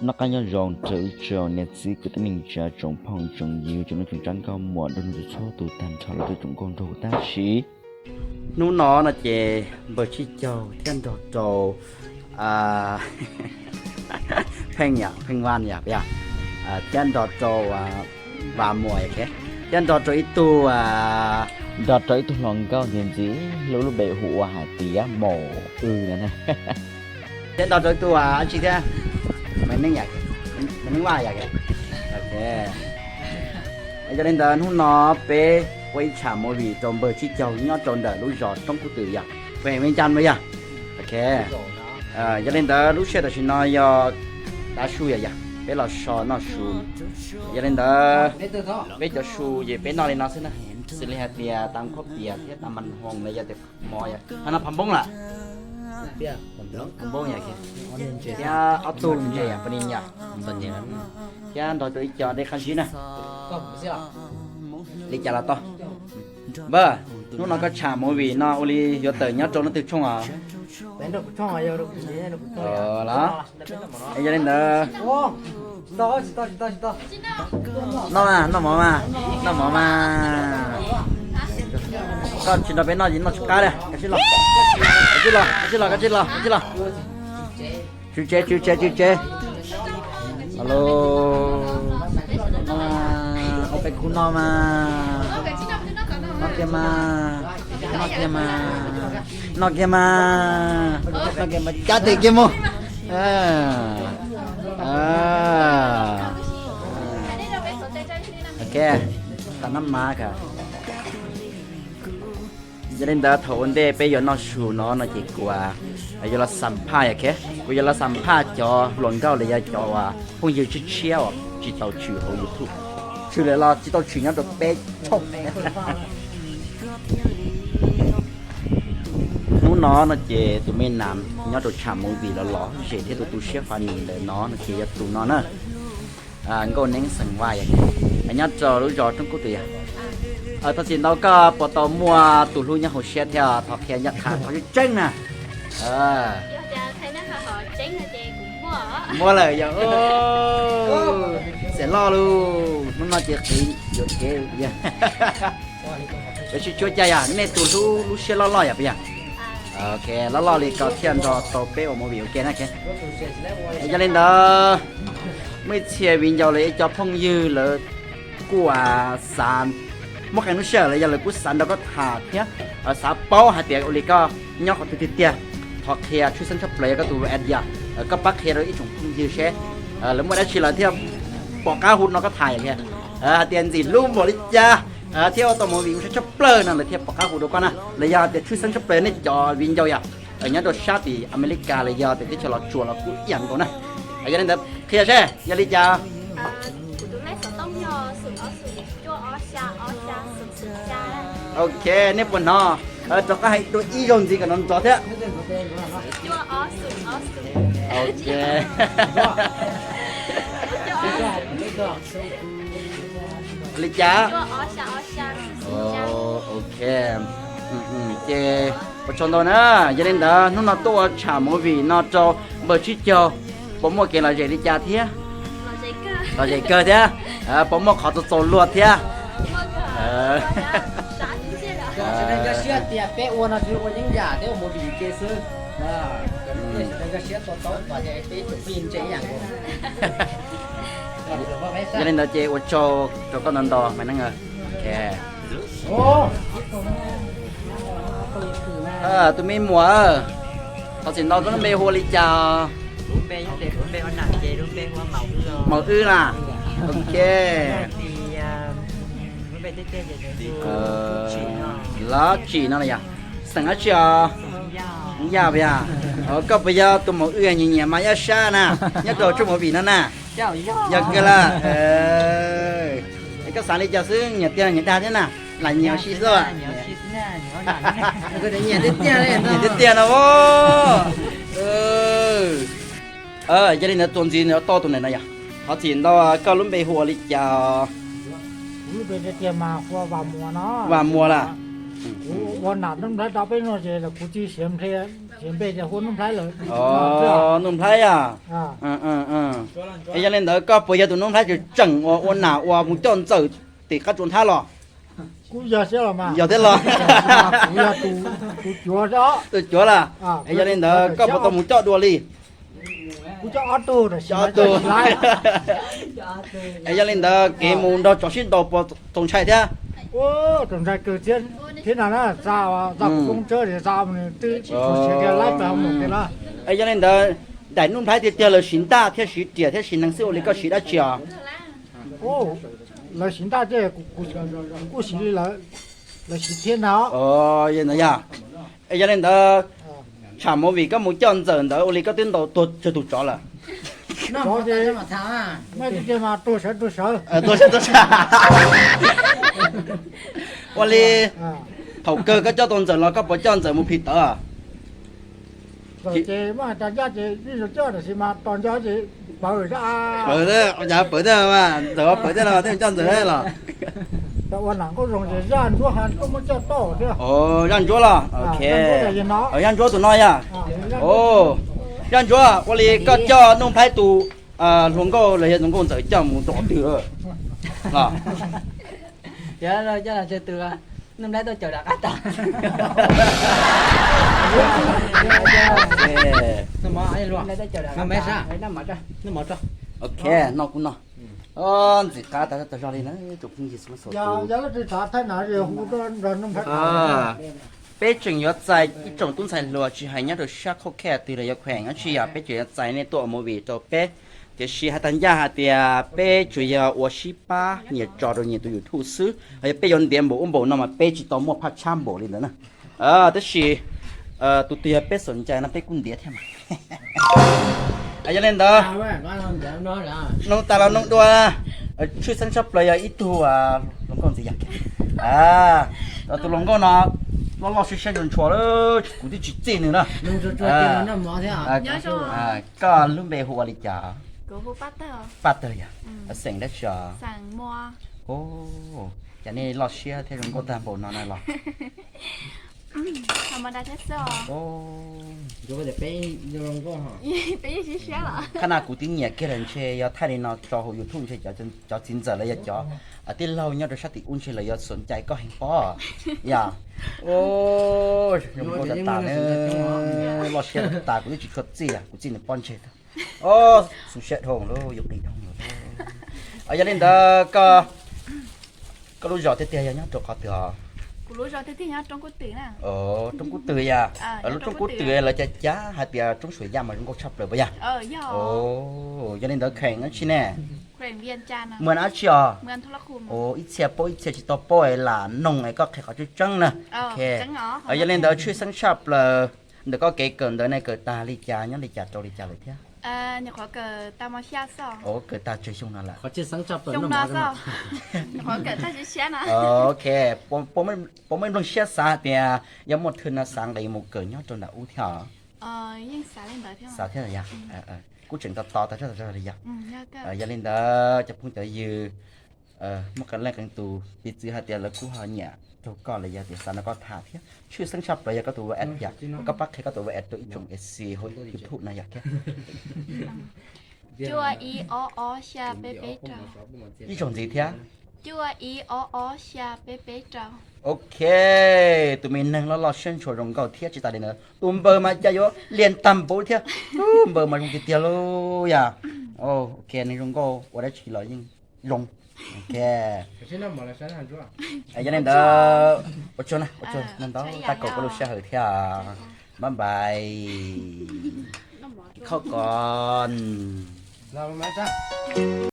Noj qab nyob zoo rau ib tsoom niam txiv kwv tij neej tsa, tsoom phooj tsoom ywg, tsoom nuj tsoom tsab nkauj muam nrog nws txhua tus tag nrho los rau tsoom nkauj nraug tab sis. Hnub no no ces npawg Tsib Caug thiab nrog rau Pheej yom, Pheej Vaj yom, thiab nrog rau Vas Muas, thiab nrog rau ib tug, nrog rau ib tug hluas nkauj ntxim ntxim hlub lub npe hu ua hais tias Maum Wb no. Thiab nrog rau ib tug dab tsi thiab, Maiv Neeb Vaj yom. Yog li ntawd hnub no peb ua ib tsham movie rau npawg Tsib Caug nyob rau ntawm lub zos Roob Kub Twm yom, pem Vias Cas mas yog. Ok, yog li ntawd lub sij hawm tam sim no yog tav su yom, yog peb los so noj su. Yog li ntawd peb cov su ces peb noj li no xwb na, xws li hais tias tas khaub pias thiab tas mas hoos los yog tias mov yom, ho no phav npoob lawm. Phav npoob yom, thiab ob tug ntses yom, pab ni yom, thiab nrog rau ib co dej qab zib na. Li cas los tau. Npawg, hnub no koj tsham movie no ua li yuav tawm nyob rau leej twg tshooj os? Los, yog li ntawd, noj mas, noj mov mas, noj mov mas. Koj tsis nrog peb noj ces noj tsis qab li, koj tsij los, koj tsij los, koj tsij los, koj tsij los, koj tsij los. Tswv tsev, tswv tsev, tswv tsev. Alo, ua peb khub no mas, noj kiag mas, noj kiag mas, noj kiag mas, noj kiag mas cab tes kiag mus. Ok, tas noj mas kawg. Yog li ntawd thaum ua ntej peb yuav noj su no no ces kuv yuav los xam phaj, kuv yuav los xam phaj cov hluas nkauj los yog cov phooj ywg tshiab tshiab uas tsis tau tshwm hauv YouTube, tshwm lawm los tsis tau tshwm nyob rau peb tshooj. Hnub no no ces tus me nam nyob rau tsham movie los lom zem thiab tus tu siab funny ntawm no no ces yog tus no na. Nkauj Neeb xeem Vaj yom, nyob rau lub zos Roob Kub Twm yom. Thov txim ntau, koj puas tau muaj tus hlub nyob hauv siab thiab? Thov qhia ncaj qha qhov tseeb tseeb na. Muaj lawm yom. Xiam loj lug, hnub no ces qiv yuam kev. Yuav sib tshuab caj yog nej tus hlub lub siab loj loj yom, puas yog? Ok, loj loj li ko thiaj nrog tau peb ua movie ua ke na. Yog li ntawd, muaj ib txhia viv ncaus los yog cov phooj ywg lawv kuj xav muab qee lub sij hawm los yog lawv kuj xav nrog koj tham thiab xav paub hais tias ua li koj nyob qhov twg tiag tiag. Thov qhia tshwj xeeb tshaj plaws yog koj tus at yom, koj pab qhia rau ib tsoom phooj ywg seb lawv muaj dab tsi lawv thiaj pom qab hu no koj tham yom. Hais tias ntxim hlub npaum li cas thiab ua tau movie zoo tshaj plaws no lawv thiaj pom qab hu rau koj na, los yog hais tias tshwj xeeb tshaj plaws nej cov viv ncaus yom, nyob rau sab tim Amelikas los yog tias teb chaws Los Tsuas los kuj ib yam nkaus na. Yog li ntawd qhia seb yog li cas. Ok, nej puas hnov? Rov qab hais dua ib zaug ntxiv kom nrov nrov thiab. Ok. Li cas? Ok, ces ua tsaug ntau na. Yog li ntawd hnub no tuaj ua tsham movie no rau npawg Tsib Caug, puas muaj kev lom zem li cas thiab? Lom zem kawg thiab. Puas muaj qhov txaus txaus luag thiab? Yog li ntawd ces ua tsaug rau koj ntau ntau Maiv Neeb. Ok. Tus me muam, thov txim ntau, koj lub npe hu ua li cas? Maum Wb na. Ok. Lov Tsim no los yog? Xeem dab tsi os? Yaj puas yog? Koj puas yog tus Maum Wb nyiam nyiam mas Yaj Sab na, nyob rau tsob movie no na? Yog kawg lawm. Koj xav li cas xwb, nyiam tiag nyiam dag thiab na? Lam nyiam ua si xwb. Nyiam tiag tiag, nyiam tiag tiag no. Yog li ntawd tus ntxiv no tau tus ntawm no yog? Thov txim ntau, koj lub npe hu ua li cas? Vas Muas lawm. Kuv ua nam Nuj Nplhaib rau peb no ces kuv tsis siv npe tias hu Nuj Nplhaib lawm. Nuj Nplhaib yog? Es yog li ntawd koj puas yog tus noob nplhaib tseem tseem uas ua nam uas mus coj ntxawm tim qab tsua nthab los? Yog thiab los? Tus cuav lawm. Es yog li ntawd koj puas tau mus coj dua li? Ob tug. Es yog li ntawd kev mus nrog tsov sib ntaus puas txaus ntshai thiab? Es yog li ntawd daim noob nplhaib tiag tiag lawv siv ntaj thiab siv riam thiab siv nees xwb, ua li koj siv dab tsi os? Lawv siv ntaj thiab kuv siv li lawv, lawv siv thiab ntag. Yog li ntawd, tsham movie koj mus coj ntxawm ntawd ua li koj twb ntaus tuag tsawg tus tsov lawm? Tuag sawv tuag sawv. Ua li thaum kawg koj coj tau ntxawm los koj puas coj ntxawm mus phim tawv? Ces muaj hais tias ncaj ces ib zaug coj, tab sis mas tos nco ces pawv, pawv thiab, ntxawm pawv thiab, thiaj coj ntxawm los. Ua nam nkauj zoo ces zaj ntsuab ho tuaj muab coj tau thiab. Zaj ntsuab los, ok. Zaj ntsuab tus no yog. Zaj ntsuab, ua li koj coj Nuj Nplhaib tus hluas nkauj los yog tus nkauj ntxawm coj mus rau qhov twg? Coj los tseg tus Nuj Nplhaib tuaj caum rov qab tag. Ok, no kuv no. Ntxim qab tas zog li na, tsoom phooj ywg xav hu. Peb tseem yuav txais ib tsoom tub ntxhais hluas tsis hais nyob rau sab khauj khej twg los yog khueem dab tsi yom, peb tseem yuav txais nej tuaj ua movie rau peb. Tiam sis hais tag ncaj hais tias peb tsuas yog ua sib pab nyias tso rau nyias tus YouTube xwb, ho yog peb yuav ntiav npaum ub npaum no mas peb tsis tau muaj phaj tshab npaum li ntawd na. Tab sis tus twg yog peb xom ncai no peb kuj ntiav thiab mas. Yog li ntawd, noog tas los noog dua, tshwj xeeb tshaj plaws yog ib tug hluas nkauj ntxiv yog. Tus hluas nkauj no loj loj siab siab ntshua ntshua, kuv twb tsis txij nws na. Koj lub npe hu ua li cas? Paj Tawg yog? Xeem dab tsi os? Cas nej loj siab thiab zoo nkauj tag npaum no na los? Qhov no kuv twb nyiam kiag lawm, ntshe yog thaij li no tso hauv YouTube ntshe cov txiv ntxawm los yog cov tij laug nyob rau sab tim ub ntshe lawv yuav xom ncai koj heev pob. Yog, zoo nkauj tas tas na, loj siab tas kuv twb tsis tshua txij, kuv txij nws pob ntseg. Xu siab dhau lawm, yuav qis dhau lawm. Yog li ntawd, koj lub zos tiag tiag yog nyob rau qhov twg os? Roob Kub Twm yog, lub Roob Kub Twm lawv cav cav hais tias roob Suav Yaj mas zoo nkauj tshaj plaws puas yog? Yog li ntawd kheem dab tsi ne? Muaj dab tsi os? Ib txhia paub ib txhia tsis tau paub es lam noog es koj qhia qhov tseeb tseeb na. Yog li ntawd tshwj xeeb tshaj plaws ntawm koj kev kawm ntawv ne kawm tag li cas nyob li cas rau li cas lawm thiab? Kawm tag tsawg xyoo no lawm? Ok, puas muaj ib nplooj siab xav hais tias yog muaj thwj no xav nqis mus kawm nyob rau nram ub thiab os? Xav thiab yog, kuj tseem tos tos tas zog tas zog li yog. Yog li ntawd cov phooj cov ywg, muaj qee leej qee tus piv txwv hais tias lawv kuj ho nyiam raug koj los yog tias xav nrog koj tham thiab, tshwj xeeb tshaj plaws yog koj tus WhatsApp thiab, koj pab qhia koj tus WhatsApp rau ib tsoom FC hauv YouTube no yog thiab. Ib zaug ntxiv thiab. Ok, tus me neeg loj loj siab ntshua zoo nkauj thiab tsis tas li ntawd tus npawg mas cas yuav lias tag npaum thiab. Npawg mas zoo tiag tiag lauj yom. Ok, neeg zoo nkauj ua dab tsi los yeej zoo. Ok, yog li ntawd ua tsaug na, ua tsaug ntau ntau tag nrho koj lub sij hawm thiab. Bye bye. Khauj kos.